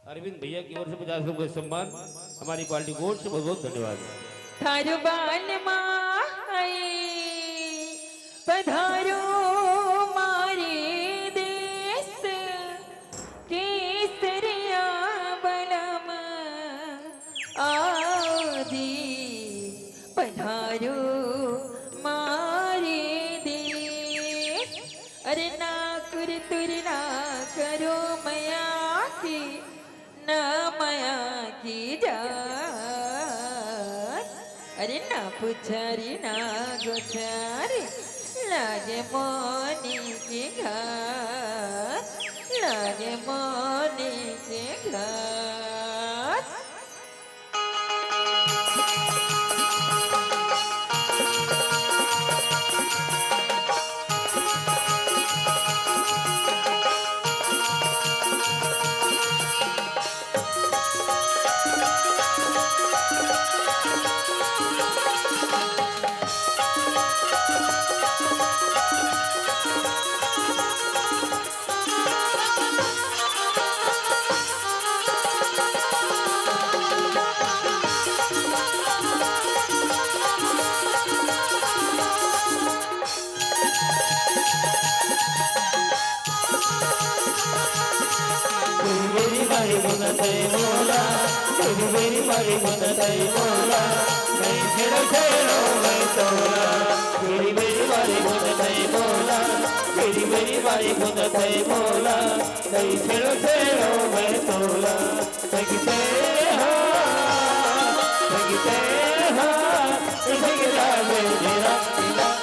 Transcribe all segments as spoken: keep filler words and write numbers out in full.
अरविंद भैया की ओर से पचास रुपए का सम्मान, हमारी पार्टी की ओर से बहुत बहुत धन्यवाद। थारू बाल माई पधारो मारे देश, केसरिया बलम आदि पधारो मारे देश। अरे ना कुरतुर ना करो मया की, ना मया की जात। अरे ना पुछारी ना गोछारी, लागे मोनी की घात, लागे मोनी की घात। तेरी मेरी मारी मुन्नतै मोला, तेरी मेरी मारी मुन्नतै मोला, नहीं छेड़ो छेड़ो मैं तोला। तेरी मेरी मारी मुन्नतै मोला, तेरी मेरी मारी मुन्नतै मोला, नहीं छेड़ो छेड़ो मैं तोला। सगते हा, सगते हा, सगदा में तेरा, तेरा।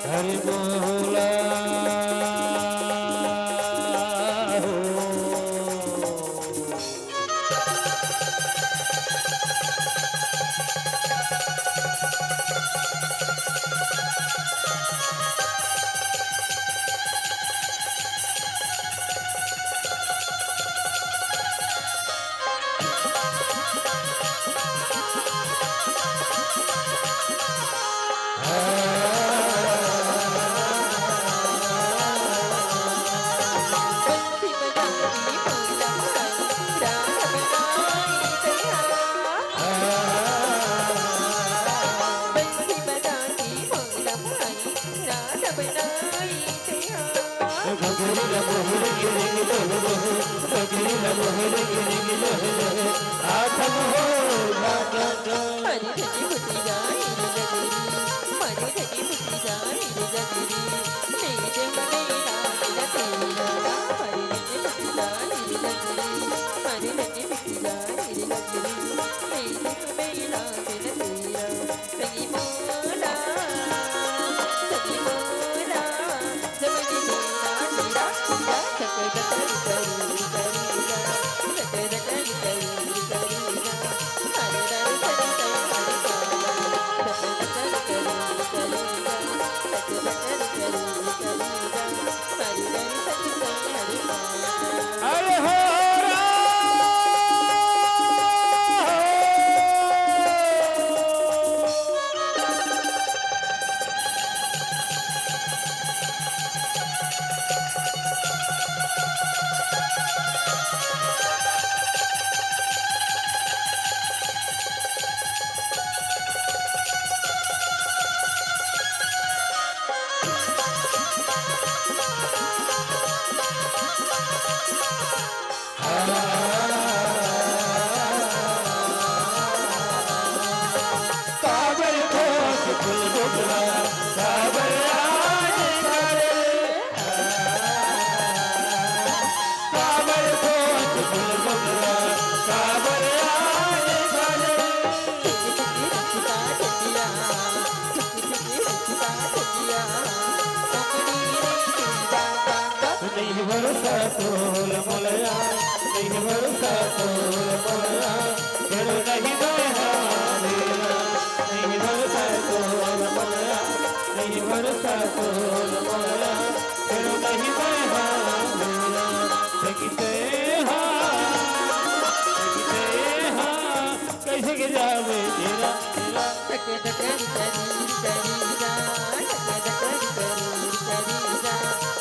हरि बोला हो। भरोसा तोल मोलया, नहीं भरोसा तोल मोलया, तेरो नहीं दया मेरा, नहीं भरोसा तोल मोलया, नहीं भरोसा तोल मोलया, तेरो नहीं दया मेरा, देखते हाँ, देखते हाँ, कैसे के जावे तेरा, तेरा। टके टके करी करी जा, टके टके करी करी जा,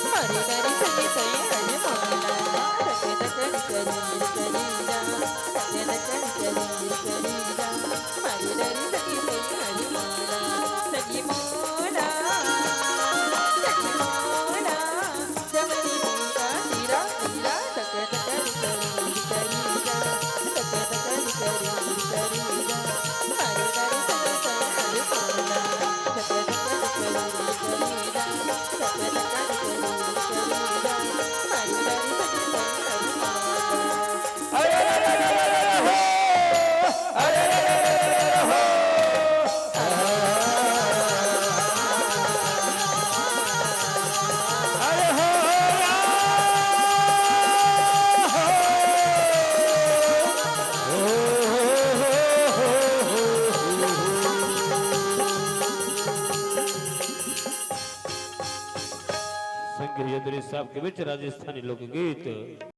मारी मारी सखी सही हरी मोला। टके टके करी करी जा, टके टके करी करी जा, मारी मारी सखी सही हरी मोला। सखी मोला, सखी मोला, जमनी नीरा नीरा नीरा, टके टके करी करी जा, टके टके करी करी जा, मारी मारी सखी सही हरी मोला। संग हिजोतरी साहब के बीच राजस्थानी लोकगीत।